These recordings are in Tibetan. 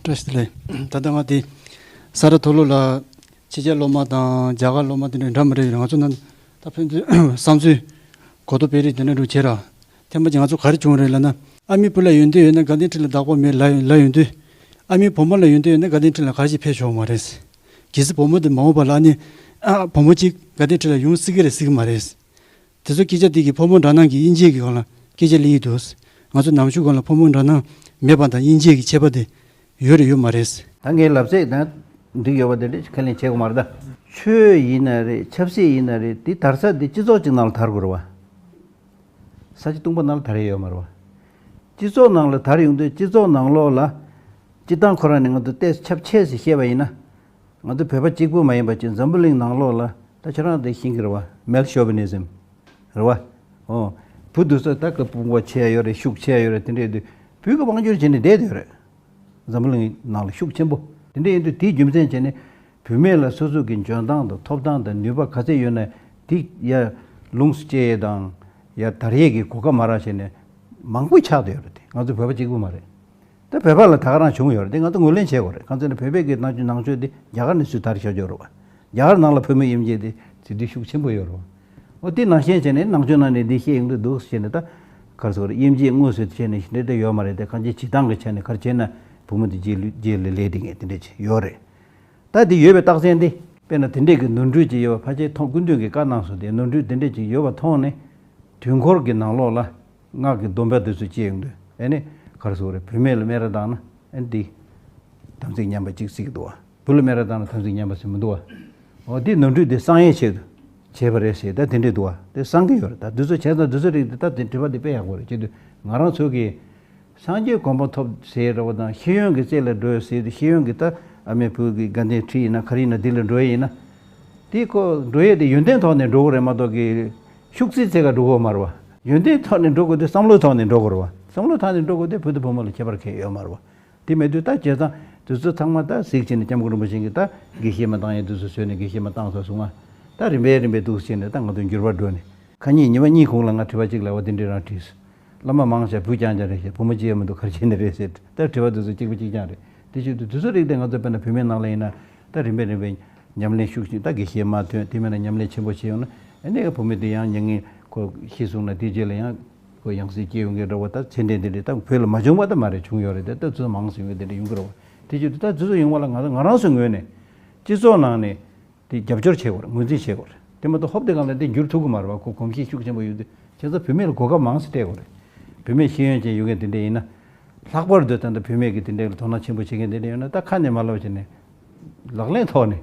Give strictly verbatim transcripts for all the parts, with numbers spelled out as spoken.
བཀྲ་ཤིས་བདེ་ལེགས། ད་ལྟ་ང་དེ་ས་རཱ་མཐོ་སློབ་ལ་ཕྱི་རྒྱལ་སློབ་མ་དང་རྒྱ་གར་སློབ་མ་དེ་འདྲ་འདྲ་མི་འདྲ་ཡོད་རེད། ང་ཚོ་ནང་ད་ཕན་ཚུན་བསམ་ཚུལ་གོ་རྟོགས་སྤེལ་རེས་དེ་འདྲ་འགྲོ་བྱེད་ར། ཐེངས་མ་གཅིག་ང་ཚོ་ག་རེ་བྱུང་རེད་ལབ་ན། ཨ་མའི་བུ་ལ་ཡོན་ཏན་ཡོད་ན་དགའ་ལྡན་ཁྲི་ལ་བདག་པོ་མེད་ལབ་ལབ་ཡོང་དུས། ཨ་མའི་བུ་མོ་ལ་ཡོན་ཏན་ཡོད་ན་དགའ་ལྡན་ཁྲི་ལ་ག་རེ་ཞིག་ཕེབས་ཆོག་མ་རེད། གལ་སྲིད་བུ་མོ་དེ་མ་འོངས་པ་ལ་ཨ་ནི་ཨ་བུ་མོ་གཅིག་དགའ་ལྡན་ཁྲི་ལ་ཡོང་སྲིད་ཀྱི་རེད་སྲིད་ཀྱི་མ་རེད། དེ་ཚོ་སྐད་ཆ་དེ་གི་ཕོ་མོ་འདྲ་སྣང་གི་དབྱིན་ཇིའི་གི་སྒང་ལ་སྐད་ཆ་གླེང་གི་འདུག་ང་ཚོ་ནམ་ཞུགས་སྒང་ལ་ཕོ་མོ་འདྲ་སྣང་མེད་པ་དང་དབྱིན་ཇིའི་གི་ཁྱད་པར་དེ་ཡོད་རེད་ཡོད་མ་རེད། ད་ངའི་ལབ་ཚད་དང་འགྲིག་ཡོད་པ་དེ་འདྲ་ཁས་ལེན་བྱེད་དགོས་མ་རེད་ད། ཆོས་ཡིན་ན་རེད། ཆབ་སྲིད་ཡིན་ན་རེད། དེ་དར་ས་དེ་སྤྱི་ཚོགས་གཅིག་ནང་ལ་དར་དགོས་རེད་བ། ས་ཆ་སྟོང་པ་ནང་ལ་དར་ཡ་ཡོད་མ་རེད་བ། སྤྱི་ཚོགས་ནང་ལ་དར་ཡོང་དུས་སྤྱི་ཚོགས་ནང་ལོགས་ལ་སྤྱི་བཏང་ཁོ་རང་ནས་ང་ཚོ་ཏོག་ཙམ་ཁྱབ་ཆེ་ཟེར་བཤད་པ་ཡིན་ན། ང་ཚོ་བོད་པ་གཅིག་པུ་མ་ཡིན་པ་ཅིག་འཛམ་བུ་གླིང་ནང་ལོགས་ལ་ད་ཁྱེད་རང་དེ་ཤེས་ཀྱི་རེད་བ། མེལ་ཤོ་ཝི་ནི་ཛིམ་རེད་བ། ཨོ། བུ་དེ་ཚོ་ད་དཀའ་དཔུང་པ་ཆེ་ཡ་ཡོད་རེད། ཤུགས་ཆེ་ཡ་ཡོད་རེད། དེ་འདྲས་དུས་བུ་ག་དབང་བསྒྱུར་བྱས་ནས་བསྡད་དེ་ཡོད་རེད། འཛམ་བུ་གླིང་ནང་ལ་ཤུགས་ཆེན་པོ། དེ་འདྲ་ཡིན་དུས་དེའི་རྒྱུ་མཚན་བྱས་ནས་བུད་མེད་ལ་སོ་སོ་གི་འཇོན་ཐང་དང་ཐོབ་ཐང་དང་ནུས་པ་ག་ཚད་ཡོད་ན་དེ་ཡ་ལོངས་སུ་སྤྱད་ཡས་དང་ཡ་དར་ཡས་ཀྱི་གོ་སྐབས་མ་རག་བྱས་ནས་མང་པོ་ཆགས་བསྡད་ཡོད་རེད། དེ་ང་ཚོ་བོད་པ་གཅིག་པུ་མ་རེད། ད་བོད་པ་ལ་ད་ག་རང་བྱུང་ཡོད་རེད། དེ་ང་ཚོ་ངོས་ལེན་བྱེད་དགོས་རེད། གང་ཟེར་ན་བོད་པའི་གི་ནང་ཆོས་ནང་ཆོས་དེ་རྒྱ་གར་ནས་སུས་དར་ཤོར་ཡོད་རེད་བ། རྒྱ་གར་ནང་ལ་བུད་མེད་དབྱེ་འབྱེད་དེ་ཟེར་དུས་ཤུགས་ཆེན་པོ་ཡོད་རེད་བ། འོ་དེ་ནང་བཞིན་བྱས་ནས་ནང་ཆོས་ནང་ནས་འདི་བཤད་ཡོང་གི་འདུག་ཟེར་ནས་ད་ག་རེ་ཟེར་དགོས་རེད། དབྱེ་འབྱེད་དངོས་སུ་བྱས་ནས་འདི་འདྲ་ཡོད་མ་རེད། དེ་གང་ཅི་བྱེད་སྟངས་ཀྱི་ཆ་ནས་ག་རེ་བྱས་ན་བུ་མོ་དེ་རྗེས་ལུས་རྗེས་ལུས་ལས་དེ་ངས་དེ་འདྲ་ཅིག་ཡོད་རེད། ད་དེ་ཡོད་པའི་རྟགས་མཚན་དེ་དཔེར་ན་དེ་འདྲས་ཀྱི་ནོར་འཁྲུལ་ཅིག་ཡོད་པ་ཕལ་ཆེར་མཐོང་སྐུ་མདུན་གྱིས་བཀའ་གནང་སོང་། དེ་ནོར་འཁྲུལ་དེ་འདྲས་ཅིག་ཡོད་པ་མཐོང་ནས་དུས་འཁོར་གྱི་ནང་ལོགས་ལ་སྔགས་ཀྱི་སྡོམ་པ་དེ་ཚོ་བཅད་ཡོང་དུས་ཨེ་ནི་ག་རེ་ཟེར་དགོས་རེད། བུད་མེད་ལ་སྨད་ར་བཏང་ན་ཨེ་འདི་དམ་ཚིག་ཉམས་པ་གཅིག་སྲིད་ཀྱི་འདུག་བ། བུ་ལ་སྨད་ར་བཏང་ན་དམ་ཚིག་ཉམས་པ་ཟེར་མི་འདུག་བ། འོ་དེ་ནོར་འཁྲུལ་དེ་སངས་ཡས་ཆེད་དུ་བྱས་པ་རེད་ཟེར་ད་དེ་འདྲས་འདུག་བ། དེ་སངས་ཀྱི་ཡོད་རེད། ད་འདི་ཚོ་བྱས་ཙང་འདི་ཚོ་རིགས་དེ་ད་དེ་དྲི་བ་དེ་དཔེ་ཡག་པོ་རེད། བྱེད་དུས་ང་རང་ཚོ་གིས་སངས་རྒྱས་གོ་འཕང་ཐོབ་ཟེར་རེད་བ་དང་ཤེས་ཡོན་གྱི་རྩེ་ལ་འགྲོ་ཟེར་དུས་ཤེས་ཡོན་གྱི་ད་ཨ་མའི་བུ་གི་དགའ་ལྡན་ཁྲི་ཡིན་ན་ག་རེ་ཡིན་ན་དེ་ལ་འགྲོ་ཡས་ཡིན་ན། དེ་ཁོ་འགྲོ་ཡས་དེ་ཡོན་ཏན་ཐོག་ནས་འགྲོ་གི་རེད་མ་གཏོགས་གི་ཤུགས་རྩེད་རྩེ་ག་འགྲོ་གི་མ་རེད་བ། ཡོན་ཏན་ཐོག་ནས་འགྲོ་དགོས་དུས་བསམ་བློའི་ཐོག་ནས་འགྲོ་དགོས་རེད་བ། བསམ་བློའི་ཐོག་ནས་འགྲོ་དགོས་དུས་བུ་དང་བུ་མོ་ལ་ཁྱད་པར་གང་ཡང་ཡོད་མ་རེད་བ། དེ་མེད་དུས་ད་བྱས་ཙང་དེ་ཚོ་ཚང་མ་ད་གཟིགས་བྱས་ནས་སྐྱབས་མགོན་རིན་པོ་ཆེ་གིས་ད་དགེ་བཤེས་མ་བཏང་ཡས་དེ་ཚོ་བཟོས་ནས་དགེ་བཤེས་མ་བཏང་ཚར་སོང་ང་། ད་རིམ་པས་རིམ་པས་འདུག་བྱས་ནས་ད་ང་ཚོ་འགྱུར་བ་འགྲོ་ནས་ཁ་ཉིན་ཉི་མ་གཉིས་གོང་ལ་ང་དྲི་བ་གཅིག་ལབ་པ་དེ་འདྲས་རང་དྲིས། བླ་མ་མང་ཆེ་བུ་རྐྱང་རྐྱང་རེད་ཤག་བུ་མོ་གཅིག་ཡང་མི་འདུག་ག་རེ་བྱས་ནས་རེད་ཟེར། ད་དྲི་བ་དེ་ཚོ་གཅིག་པ་གཅིག་རྐྱང་རེད། དེ་བྱེད་དུས་དེ་ཚོ་རིགས་དེ་ང་ཚོ་དཔེར་ན་བུད་མེད་ནང་ལ་ཡིན་ན་ད་རིམ་པས་རིམ་པས་ཉམས་ལེན་ཤུགས་ཆེ་ད་དགེ་བཤེས་མ་ཐོན་དེ་མིན་ན་ཉམས་ལེན་ཆེན་པོ་བྱས་ཡོང་ན་ཨ་ནི་བུ་མོ་དེ་ཡང་མྱ་ངན་ཁོ་ཤི་སོང་ན་དེ་རྗེས་ལ་ཡང་ཁོ་ཡང་སྲིད་སྐྱེ་ཡོང་གི་འདྲ་བ། ད་ཚད་ལྡན་དེ་འདྲས་ད་བོད་ལ་མ་བྱུང་བ་ད་མ་རེད། བྱུང་ཡོད་རེད། ད་ད་ཚོ་མང་སུ་ཡོང་གི་དེ་འདྲས་ཡོང་གི་རེད་བ། དེ་བྱེད་དུས་ད་དེ་ཚོ་ཡོང་བ་ལ་ང་ང་རང་ཚོའི་ངོས་ནས་སྤྱི་ཚོགས་ནང་ནས་དེ་རྒྱབ་སྐྱོར་བྱེད་དགོས་རེད། ངོས་འཛིན་བྱེད་དགོས་རེད། དེ་མ་གཏོགས་ཧོབ་དེ་གང་ལ་དེ་འགྱུར་ཐུབ་ཀྱི་མ་རེད་བ། ཁོ་གོམས་གཤིས་ཤུགས་ཆེན་པོ་ཡོད་དུས་བྱས་ཙང་བུད་མེད་ལ་གོ་སྐབས་མང་ཙམ་སྤྲད་དགོས་རེད། བུད་མེད་ཤེས་ཡོན་ཅན་ཡོད་མཁན་དེ་འདྲས་ཡིན་ན། ལྷག་པར་དུ་ད་ལྟ་བུད་མེད་ཀྱི་དེ་འདྲས་ལ་དོ་སྣང་ཆེན་པོ་བྱེད་མཁན་དེ་འདྲས་ཡོད་ན་ད་ཁ་ནས་མ་ལབ་བྱས་ནས་ལག་ལེན་ཐོག་ནས་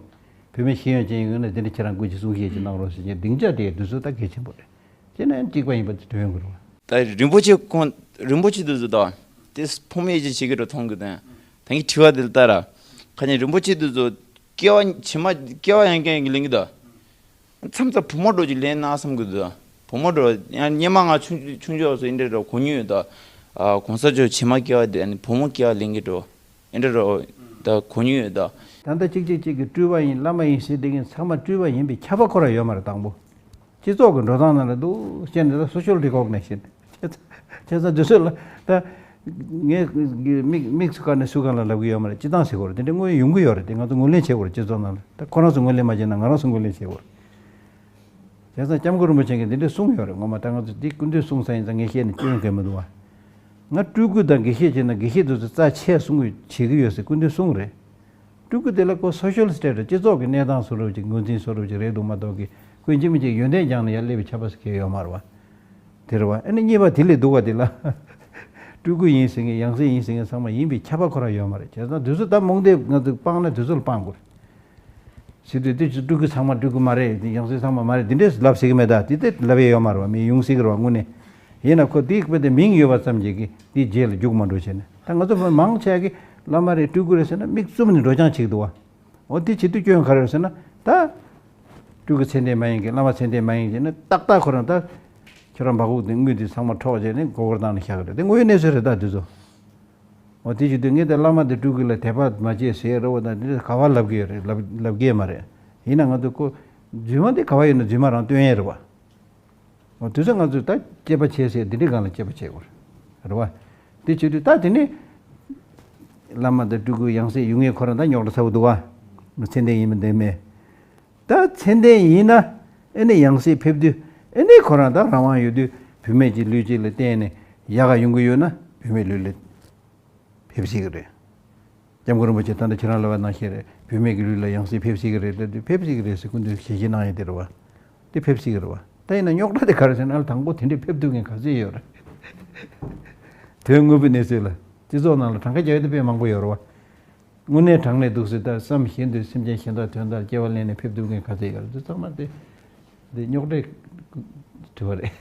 བུད་མེད་ཤེས་ཡོན་ཅན་ཡོད་ན་དེ་འདྲས་ཁྱེད་རང་སྐུ་མཁྱེན་གསུང་བཤད་ཅིག་གནང་རོགས་ཟེར་གྱི་སྡིངས་ཆ་དེ་དུས་ཚོད་ད་གལ་ཆེན་པོ་རེད། དེ་ནས་གཅིག་པ་ཡིན་པ་དེ་དོན་དགོས་རེད་བ། ད་རིན་པོ་ཆེ་ཁོང་རིན་པོ་ཆེ་དུས་ཚོད་ད་དེ་ཕོ་མོ་དབྱེ་འབྱེད་བྱེད་ཀྱི་འགྲོ་མཐོང་གི་དང་། ད་ངས་དྲི་བ་དེ་ལ་ལྟ་ར། ཁ་ཉིན་རིན་པོ་ཆེ་དུས་ཚོད་སྐྱེ་བ་ཕྱི་མ་སྐྱེ་བ་ཡན་གན་གྱི་ལེན་གྱི་ད། མཚམས་མཚམས་བུ་མོ་འགྲོ་ཅིག་ལེན་ན་བསམ་གི་འདུག་བུ་མོ་འགྲོ་ཡང་སྙེ་མ་ང་ཆུང་ཆུང་ཆོག་སོ་ཨིན་འདྲ་འགྲོ་གོ་ཉུས་ཡོད་ད། གོང་ས་མཆོག་ཕྱི་མ་སྐྱེ་བ་དེ་ནི་བུ་མོ་སྐྱེ་བ་ལེན་གྱི་འགྲོ་ཨིན་འདྲ་འགྲོ་ད་གོ་ཉུས་ཡོད་ད། ད་ལྟ་གཅིག་གཅིག་གཅིག་གི་སྤྲུལ་པ་ཡིན་བླ་མ་ཡིན་ཟེར་བསྡད་མཁན་ཚང་མ་སྤྲུལ་པ་ཡིན་པའི་ཁྱབ་པ་ཁོ་རང་ཡོད་མ་རེད་དང་པོ། སྤྱི་ཚོགས་ཀྱི་འགྲོ་སྟངས་ནང་ལ་འདུག་བཤད་ནས་ད་social recognition། བྱས་ཙང་དུས་ཚོད་ལ་ད་ངས་མིག་མིག་སུ་ག་ནས་སུ་གང་ལ་ལབ་ཀྱི་ཡོད་མ་རེད། སྤྱི་བཏང་ཟེར་དགོས་རེད། དེ་འདྲ་དངོས་ཡོང་གི་ཡོད་རེད། དེ་ང་ཚོ་ངོས་ལེན་བྱེད་དགོས་རེད། སྤྱི་ཚོགས་ནང་ལ་ད་ཁོ་རང་ཚོ་ངོས་ལེན་མ་བྱས་ན་ང་རང་ཚོ་ངོས་ལེན་བྱེད་དགོས་རེད། བྱས་ཙང་སྐྱབས་མགོན་རིན་པོ་ཆེ་གིས་འདི་འདྲ་གསུངས་ཡོད་རེད། ངོ་མ་ད་ང་ཚོ་འདི་སྐུ་མདུན་གསུངས་ས་ཡིན་ཙང་ངས་བཤད་ནས་སྐྱོན་གང་མི་འདུག་བ། ང་སྤྲུལ་སྐུ་དང་དགེ་བཤེས་བྱས་ན་དགེ་བཤེས་དེ་ཚོ་རྩ་ཆེ་གསུང་གི་བྱེད་ཀྱི་ཡོད་ཟེར་སྐུ་མདུན་གསུངས་རེད། སྤྲུལ་སྐུ་དེ་ལ་ཁོ་social status སྤྱི་ཚོགས་ཀྱི་གནས་སྟངས་བཟོ་འདྲ་ཅིག་ངོས་འཛིན་བཟོ་འདྲ་ཅིག་རེད་འདུག་མ་གཏོགས་ཀྱི་ཁོས་ཅི་མི་ཅིག་ཡོན་ཏན་སྦྱངས་ནས་ཡར་སླེབས་པའི་ཁྱབ་པ་ཟེར་མཁན་ཡོད་མ་རེད་བ། དེ་རེད་བ། ཨ་ནི་གཉིས་པ་དེ་ལས་སྡུག་པ་དེ་ལ་སྤྲུལ་སྐུ་ཡིན་ཟེར་མཁན་ཡང་སྲིད་ཡིན་ཟེར་མཁན་ཚང་མ་ཡིན་པའི་ཁྱབ་པ་ཁོ་རང་ཡོད་མ་རེད། བྱས་ཙང་དུས་ཚོད་ད་རྨོངས་དད་ང་ཚོས་སྤངས་ན་དུས་ཚོད་ལ་སྤང་དགོས་རེད། ཟེར་དུས་དེ་ཚོ་སྤྲུལ་སྐུ་ཚང་མ་སྤྲུལ་སྐུ་མ་རེད། དེ་ཡང་སྲིད་ཚང་མ་མ་རེད། དེ་འདྲས་ལབ་སྲིད་ཀྱི་མེད། ད་དེ་དེ་ལབ་ཡས་ཡོད་མ་རེད་བ། མི་ཡོང་སྲིད་ཀྱི་རེད་བ་དངོས་གནས། ཡིན་ན་ཁོ་དེའི་དཔེ་དེ་མིང་ཡོད་པ་ཙམ་གྱིས་ཀྱི་དེའི་རྗེས་ལ་རྒྱུག་མ་འགྲོ་བྱས་ནས་ད་ང་ཚོ་མང་ཆེ་གི་བླ་མ་རེད་སྤྲུལ་སྐུ་རེད་ཟེར་ན་མིག་བཙུམ་ནས་འགྲོ་རྐྱང་བྱེད་ཀྱི་འདུག་བ། འོ་དེ་བྱེད་དུས་སྐྱོན་ག་རེ་རེད་ཟེར་ན་ད་སྤྲུལ་སྐུ་མཚན་ལྡན་མ་ཡིན་གྱི་བླ་མ་མཚན་ལྡན་མ་ཡིན་གྱི་ནི་ཏག་ཏག་ཁོ་རང་ད་ཁྱོད་རང་འབག་འོག་དེ་དངུལ་དེ་ཚང་མ་འཕྲོག་བྱས་ནས་མགོ་སྐོར་བཏང་ནས་བཞག་གི་རེད། དེ་དངོས་ཡོད་གནས་ཚུལ་རེད་ད་དེ་ཚོ། འོ་དེ་བྱེད་དུས་ངས་དེ་བླ་མ་དེ་སྤྲུལ་སྐུ་ལ་དད་པ་མ་བྱེད་ཟེར་རེད་བ། ད་འདི་ག་བ་ལབ་ཀྱི་ཡོད་རེད། ལབ་ལབ་ཀྱི་མ་རེད། ཡིན་ན་ང་ཚོ་ཁོ་རྫུན་མ་དེ་ག་བ་ཡོད་ན་རྫུན་མ་རང་སྟོན་ཡས་རེད་བ། འོ་དུས་ཚོད་ང་ཚོས་ད་དཔྱད་པ་བྱས་ཟེར་འདི་འདྲའི་སྒང་ལ་དཔྱད་པ་བྱེད་དགོས་རེད་བ། དེ་བྱེད་དུས་ད་དེ་ནི་ བླ་མ་དང་སྤྲུལ་སྐུ་ཡང་སྲིད་ཡོང་མཁན་ཁོ་རང་ད་རྙོག་དྲ་ཚ་པོ་འདུག་བ། མཚན་ལྡན་ཡིན་མིན་དེ་མེད། ད་མཚན་ལྡན་ཡིན་ན་ཨེ་ནི་ཡང་སྲིད་ཕེབས་དུས་ཨེ་ནི་ཁོ་རང་ད་རང་དབང་ཡོད་དུས་བུད་མེད་ཀྱི་ལུས་གཅིག་ལ་བརྟེན་ནས་ཡག་ག་ཡོང་གི་ཡོད་ན་བུད་མེད་ལུས་ལ་ཕེབས་སྲིད་ཀྱི་རེད། སྐྱབས་མགོན་རིན་པོ་ཆེ་ད་ལྟ་ཁྱེད་རང་ལབ་པ་ནང་བཞིན་རེད། བུད་མེད་ཀྱི་ལུས་ལ་ཡང་སྲིད་ཕེབས་སྲིད་ཀྱི་རེད་ལབ་དུས་ཕེབས་སྲིད་ཀྱི་རེད་ཟེར་སྐུ་མདུན་ཞལ་བཞེས་གནང་ཡོད་དེ་རེད་བ། དེ་ཕེབས་སྲིད་ཀྱི་རེད་བ། ད་ཡིན་ན་རྙོག་དྲ་དེ་ག་རེ་ཟེར་ན་ཨ་ལ་དང་པོ་དེ་འདྲས་ཕེབས་ཐུབ་མཁན་ག་ཚོད་ཡོད་རེད། དོན་དངོས་པོའི་གནས་ཚུལ་ལ་སྤྱི་ཚོགས་ནང་ལ་གྲངས་ཀ་རྒྱག་ཡ་དེ་དཔེ་མང་པོ་ཡོད་རེད་བ། དངོས་གནས་དྲང་གནས་འདུག་ཟེར་ད་བསམ་བཞིན་དུ་སེམས་ཅན་གཞན་དག་དོན་དག་སྐྱེ་བ་ལེན་ནས་ཕེབས་ཐུབ་མཁན་ག་ཚོད་ཡོད་རེད། དེ་ཚང་མ་དེ་དེ་རྙོག་དྲའི་དྲི་བ་རེད།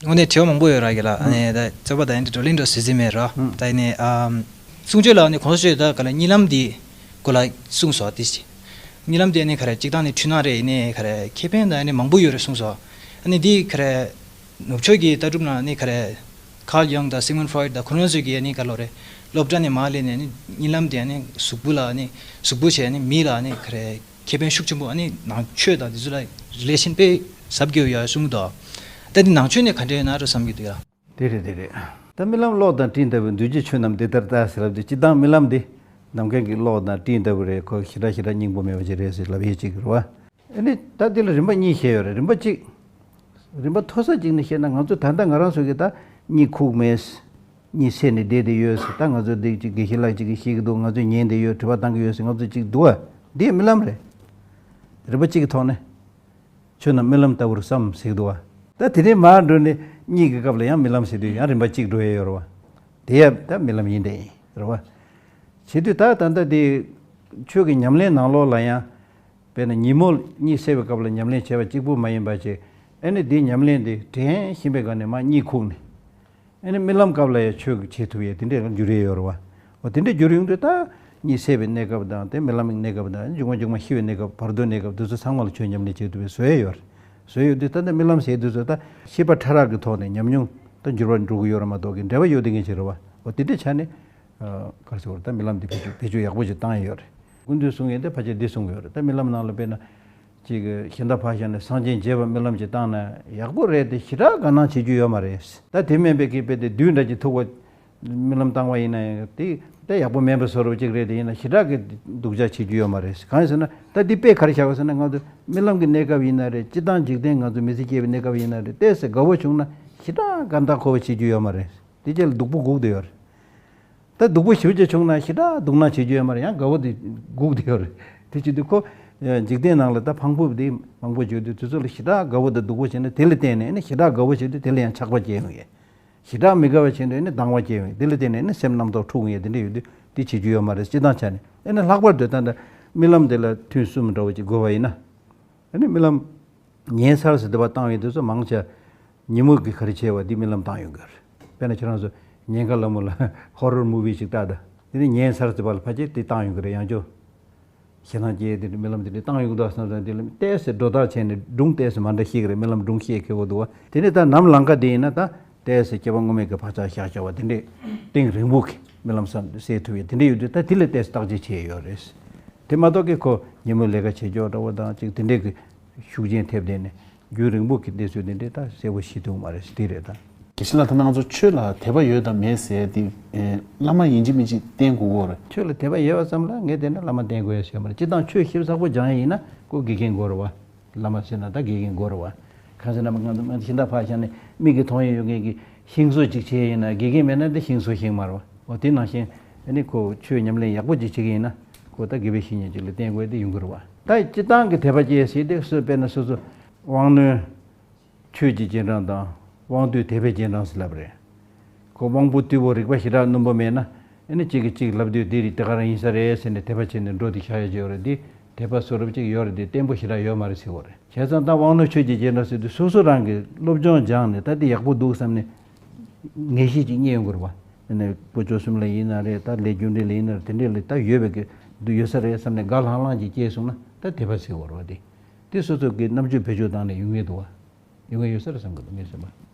དངོས་གནས་དྲི་བ་མང་པོ་ཡོད་ར་གི་ལ། ཨ་ནི་ད་རྩོད་པ་ད་ཡིན་དུ་བགྲོ་གླེང་འགྲོ་ཟེར་ཟིན་མེད་ར། ད་ཡིན་ནི་ཨམ། གསུང་ཆོས་ལ་ཨ་ནི་གོང་ས་མཆོག་ད་ག་ལ་གཉིད་ལམ་འདི་གོ་ལ་གསུངས་སོ་དེ་ཅི། གཉིད་ལམ་འདི་ཨ་ནི་ག་རེ་གཅིག་དང་ནི་འཁྲུལ་སྣང་རེད། ཡིན་ནི་ག་རེ་ཁེ་ཕན་ད་ཨ་ནི་མང་པོ་ཡོད་རེད་གསུངས་སོ། ཨ་ནི་འདི་ག་རེ་ནུབ་ཕྱོགས་ཀྱི་ལྟ་གྲུབ་ནང་ཨ་ནི་ག་རེ་Carl Jung དང་Sigmund Freud དང་ཁོ་རང་ཚོས་ཀྱི་ཨ་ནི་ག་ལོ་རེད། སློབ་གྲྭ་ནས་མར་སླེབས་ནས་ཨ་ནི་གཉིད་ལམ་འདི་ཨ་ནི་གཟུགས་པོ་ལ་ཨ་ནི་གཟུགས་པོ་བྱས་ཨ་ནི་མི་ལ་ཨ་ནི་ག་རེ། ཁེ་ཕན་ཤུགས་ཆེན་པོ་ཨ་ནི་ནང་ཆོས་དང་དེ་ཚོ་ལ་རི་ལེ་ཤན་དཔེ་ཟབ་རྒྱས་ཡོད་གསུངས་འདུག་ད་དེ་ནང་ཆོས་ནས་ག་འདྲ་ཡོད་ན་ར་བསམ་གྱི་འདུག་ཡ། དེ་རེད་དེ་རེད། ད་རྨི་ལམ་གློག་དང་སྤྲིན་ལྟ་བུ་འདུས་བྱས་ཆོས་རྣམས་དེ་ལྟར་ལྟ་ཟེར་ལབ་དུས་སྤྱིར་བཏང་རྨི་ལམ་འདི་ནམ་མཁའ་གི་གློག་དང་སྤྲིན་ལྟ་བུ་རེད། ཁོ་ཞེ་དྲག་ཞེ་དྲག་སྙིང་པོ་མེད་པ་ཅིག་རེད་ཟེར་ལབ་ཡས་ཅིག་རེད་བ། ཨ་ནི་ད་འདི་ལ་རིམ་པ་གཉིས་བཤད་ཡོད་རེད། རིམ་པ་གཅིག་རིམ་པ་མཐོ་ས་གཅིག་ནས་བཤད་ན་ང་ཚོ་ད་ལྟ་ང་རང་ཚོ་གི་ད་གཉིད་ཁུག་མེད། གཉིད་སད་ནས་བསྡད་དེ་ཡོད་ཟེར། ད་ང་ཚོ་འདི་གཅིག་དགེ་བཤེས་ལགས་གཅིག་གིས་ཤེས་ཀྱི་འདུག་ང་ཚོས་ཉན་བསྡད་ཡོད། དྲི་བ་བཏང་གི་ཡོད་ཟེར་ང་ཚོ་གཅིག་འདུག་ཨ། འདི་རྨི་ལམ་རེད། རིམ་པ་གཅིག་གི་ཐོག་ནས་ཆོས་རྣམས་རྨི་ལམ་ལྟ་བུར་བསམ་ཟེར་གྱི་འདུག་ཨ། ད་དེ་ནས་མར་འགྲོ་ནས་གཉིད་ཀྱི་སྐབས་ལ་ཡང་རྨི་ལམ་ཟེར་དུས་ཡང་རིམ་པ་གཅིག་འགྲོ་ཡས་ཡོད་རེད་བ། དེ་ཡང་ད་རྨི་ལམ་ཡིན་དེ་ཡིན་རེད་བ། བྱེད་དུས་ད་ད་ལྟ་དེ་ཆོས་ཀྱི་ཉམས་ལེན་ནང་ལོགས་ལ་ཡང་དཔེར་ན་ཉིན་མོ་གཉིད་སད་པའི་སྐབས་ལ་ཉམས་ལེན་བྱས་པ་གཅིག་པུ་མ་ཡིན་པ་བྱས། ཨ་ནི་འདིའི་ཉམས་ལེན་འདི་དྲན་བཞིན་པའི་སྒང་ནས་མར་གཉིད་ཁུག་ནས། ཨ་ནི་རྨི་ལམ་སྐབས་ལ་ཡང་ཆོས་ཀྱི་བྱེད་ཐུབ་ཡས་དེ་འདྲས་འགྱུར་ཡས་ཡོད་རེད་བ། འོ་དེ་འདྲས་འགྱུར་ཡོང་དུས་ད་གཉིད་སད་པའི་གནས་སྐབས་དང་དེ་རྨི་ལམ་གྱི་གནས་སྐབས་དང་མཇུག་མ་མཇུག་མ་ཤི་བའི་གནས་སྐབས་བར་དོའི་གནས་སྐབས་དེ་ཚོ་ཚང་མ་ལ་ཆོས་ཉམས་ལེན་བྱེད་ཐུབ་པའི་བཟོ་ཡས་ཡོད་རེད། བཟོ་ཡས་ཡོད་དུས་ད་ལྟ་རྨི་ལམ་ཟེར་དུས་ཚོ་ད་ཤེས་པ་ཕྲ་རགས་ཀྱི་ཐོག་ནས་ཉམས་མྱོང་ད་འགྱུར་བ་འགྲོ་གི་ཡོད་རེད་མ་གཏོགས་ཀྱི་འབྲེལ་བ་ཡོད་དེ་ངེས་ཅིག་རེད་བ། འོ་དེ་འདྲས་ཆ་ནས། ག་རེ་ཟེར་དགོས་རེད། ད་རྨི་ལམ་འདི་བེད་སྤྱོད་བེད་སྤྱོད་ཡག་པོ་ཞིག་བཏང་ཡོད་རེད། སྐུ་མདུན་གསུང་ཡས་དེ་ཕལ་ཆེར་འདི་གསུང་གི་ཡོད་རེད། ད་རྨི་ལམ་ནང་ལ་དཔེར་ན་ཅིག་གཞན་དག་ཕར་བཞག་ནས་སངས་རྒྱས་མཇལ་བ་རྨི་ལམ་ཅིག་བཏང་ན་ཡག་པོ་རེད་དེ་ཞེ་དྲག་དགའ་སྣང་བྱེད་རྒྱུ་ཡོད་མ་རེད། ད་དེ་མིན་པའི་གི་དཔེ་དེ་བདུད་འདྲ་ཅིག་ཐུག་པ་རྨི་ལམ་བཏང་བ་ཡིན་ན་ཡང་དེ་ད་ཡག་པོ་མིན་པ་བཟོ་འདྲ་ཅིག་རེད། དེ་ཡིན་ན་ཞེ་དྲག་གི་སྡུག་ཅག་བྱེད་རྒྱུ་ཡོད་མ་རེད། གང་ཡིན་ཟེར་ན་ད་འདི་དཔེ་ག་རེ་བཞག་པ་ཟེར་ན་ང་ཚོ་རྨི་ལམ་གྱི་གནས་སྐབས་ཡིན་ན་རེད། སྤྱིར་བཏང་འཇིག་རྟེན་ང་ཚོ་མི་ཚེ་སྐྱེལ་བའི་གནས་སྐབས་ཡིན་ན་རེད། ཏོག་ཙམ་དགའ་བོ་བྱུང་ན་ཞེ་དྲག་དགའ་ཟླ་འཁོར་བ་བྱེད་རྒྱུ་ཡོད་མ་རེད། དེ་རྗེས་ལ་སྡུག་པོ་སྒུག་བསྡད་ཡོད་རེད། ད་སྡུག་པོ་ཞེ་པོ་ཅིག་བྱུང་ན་ཞེ་དྲག་སྡུག་སྣང་བྱེད་རྒྱུ་ཡོད་མ་རེད། ཡང་དགའ་བོ་དེ་སྒུག་བསྡད་ཡོད་རེད། དེ་བྱེད་དུས་ཁོ་འཇིག་རྟེན་ནང་ལ་ད་ཕངས་པོ་དེ་མང་པོ་བྱུང་དུས་དེ་ཚོ་ལ་ཞེ་དྲག་དགའ་བོ་དང་སྡུག་པོ་བྱས་ན་དེ་ལ་བརྟེན་ནས་ཨ་ནི་ཞེ་དྲག་དགའ་བོ་བྱས་དུས་དེ་ལ་ཡང་ཆགས་པ་སྐྱེ་ཡོང་ཡས། ཞེ་དྲག་མི་དགའ་བ་བྱས་དུས་ཨ་ནི་སྡང་བ་སྐྱེ་ཡོང་ཡས། དེ་ལ་བརྟེན་ནས་ཨ་ནི་སེམས་རྣམ་རྟོག་འཁྲུག་ཡོང་ཡས་དེ་འདྲ་ཡོད་དུས་དེ་བྱེད་རྒྱུ་ཡོད་མ་རེད། སྤྱིར་བཏང་ཆ་ནས་ཨ་ནི་ལྷག་པར་དུ་ད་ལྟ་རྨི་ལམ་དེ་ལ་ཐུན་གསུམ་འདྲ་བོ་ཅིག་དགོས་པ་ཡིན་ན། ཨ་ནི་རྨི་ལམ་ཉལ་སར་ཟེར་དེ་བ་བཏང་ཡོད་དུས་ཚོ་མང་ཆེ་ཉིན་མོ་གི་ག་རེ་བྱས་པ་འདི་རྨི་ལམ་བཏང་ཡོང་གི་རེད། དཔེར་ན་ཁྱེད་རང་ཚོ་ཉེན་ཁ་ལ་མོ་ལ་ཧོ་རོར་མུ་བི་ཞིག་ལྟ་ད། དེ་ནི་ཉལ་སར་ཟེར་བ་ལ་ཕལ་ཆེར་དེ་བཏང་ཡོང་གི་རེད། ཡང་ཅོ་ཞེ་སྡང་སྐྱེ་དེ་རྨི་ལམ་དེ་འདྲ་བཏང་ཡོང་གི་འདུག་བསམ་ཙང་དེ་ལ་ཏོག་ཙམ་སྒྲོ་བཏགས་བྱས་ནས་སྒྲུང་ཏོག་ཙམ་མ་འདྲ་ཤེས་ཀྱི་རེད། རྨི་ལམ་སྒྲུང་ཤེས་མཁས་པོ་འདུག་བ། དེ་ནི་ད་ནམ་ལངས་ཀ་དེ་ཡིན་ན་ད་ཏོག་ཙམ་སྐྱེ་བ་སྔོན་མའི་གི་བག་ཆགས་བཞག་བཞག་པ་དེ་འདྲས་གཏིང་རིང་པོ་གི་རྨི་ལམ་བསམ་སད་ཐུབ་ཡས་དེ་འདྲས་ཡོད་དུས་ད་དེ་ལ་ཏོག་ཙམ་བརྟག་དཔྱད་བྱས་ཡོད་རེད། དེ་མ་གཏོགས་ཀྱི་ཁོ་ཉིན་མོ་ལས་ཀ་བྱེད་ཀྱོག་འདྲ་བོ་དང་ཅིག་དེ་འདྲས་ཀྱི་ཤུགས་རྐྱེན་ཐེབས་བསྡད་ནས་རྒྱུན་རིང་པོ་གི་གནས་ཚུལ་དེ་འདྲས་ད་གསལ་པོ་ཤེས་ཐུབ་མ་རེད། དེ་རེད་ད། དགེ་བཤེས་ལགས་ད་ང་ཚོ་ཆོས་ལ་དད་པ་ཡོད་དང་མེད་ཟེར་དེ་ཨེ་བླ་མ་ཡིན་གཅིག་མིན་གཅིག་བསྟེན་དགོས་ཀྱི་རེད། ཆོས་ལ་དད་པ་ཡོད་པ་ཙམ་ལ་ངས་བལྟས་ན་བླ་མ་བསྟེན་དགོས་ཡ་ཞིག་ཡོད་མ་རེད། སྤྱིར་བཏང་ཆོས་ཞིབ་ཚགས་པོ་སྦྱང་ཡ་ཡིན་ན་ཁོ་དགེ་རྒན་དགོས་རེད་བ། བླ་མ་ཟེར་ན་ད་དགེ་རྒན་དགོས་རེད་བ། གང་ཟེར་ན་ང་ཚོ་ང་ཚོ་ཤིང་རྟ་ཕར་བཞག་ནས་མིག་གིས་མཐོང་ཡ་ཡོད་མཁན་གྱི་ཤིང་བཟོ་ཅིག་བྱས་ཡིན་ན་དགེ་རྒན་མེད་ན་དེ་ཤིང་བཟོ་ཤེས་མ་རེད་བ། འོ་དེ་ནང་བཞིན་ཨ་ནི་ཁོ་ཆོས་ཉམས་ལེན་ཡག་པོ་ཅིག་བྱེད་ཀྱི་ཡིན་ན་ཁོ་ད་དགེ་བའི་བཤེས་གཉེན་ཅིག་ལ་བསྟེན་དགོས་དེ་ཡོང་གི་རེད་བ། ད་སྤྱིར་བཏང་གི་དད་པ་སྐྱེ་ཟེར་དེ་སུ་དཔེར་ན་སོ་སོ་དབང་རྣོན་ཆོས་ཀྱི་རྗེས་འབྲང་དང་དབང་རྟུལ་དད་པའི་རྗེས་འབྲང་ཟེར་ལབ་རེད། ཁོ་དབང་པོ་རྟུལ་པོ་རིག་པ་ཞེ་དྲག་རྣོན་པོ་མེད་ན་ཨ་ནི་གཅིག་གིས་གཅིག་ལབ་དུས་འདི་རེད་དེ་ག་རང་ཡིན་ས་རེད་ཟེར་ནས་དད་པ་བྱས་ནས་འགྲོ་དེ་ཤར་ཡ་ཅིག་ཡོད་རེད། འདི་དད་པ་བཟོ་རབས་ཅིག་ཡོད་རེད་དེ་བརྟན་པོ་ཞེ་དྲག་ཡོད་མ་རེད་ཟེར་བ་རེད། བྱས་ཙང་ད་དབང་རྣོན་ཆོས་ཀྱི་རྗེས་འབྲང་ཟེར་དུས་སོ་སོ་རང་གིས་སློབ་སྦྱོང་སྦྱངས་ནས་ད་འདི་ཡག་པོ་འདུག་བསམ་ནས་ངེས་ཤེས་ཅིག་རྙེད་ཡོང་གི་རེད་བ། ཨ་ནི་དཀོན་མཆོག་གསུམ་ལ་ཡིན་ན་རེད། ད་ལས་རྒྱུ་འབྲས་ལ་ཡིན་ན་རེད། དེ་འདྲས་ལ་ད་ཡོད་པའི་གི་འདུ་ཡོད་ས་རེད་བསམ་ནས་དགའ་ལྷང་ལྷང་ཅིག་སྐྱེས་སོང་ན་ད་དད་པ་ཟེར་བ་རེད་བ། དེ་དེ་སོ་སོ་གི་རྣམ་དཔྱོད་བེད་སྤྱོད་བཏང་ནས་ཡོང་ངེས་འདུག་བ། ཡོང་ངེས་ཡོད་ས་རེད་བསམ་གི་འདུག་ངས་བསམ་པ།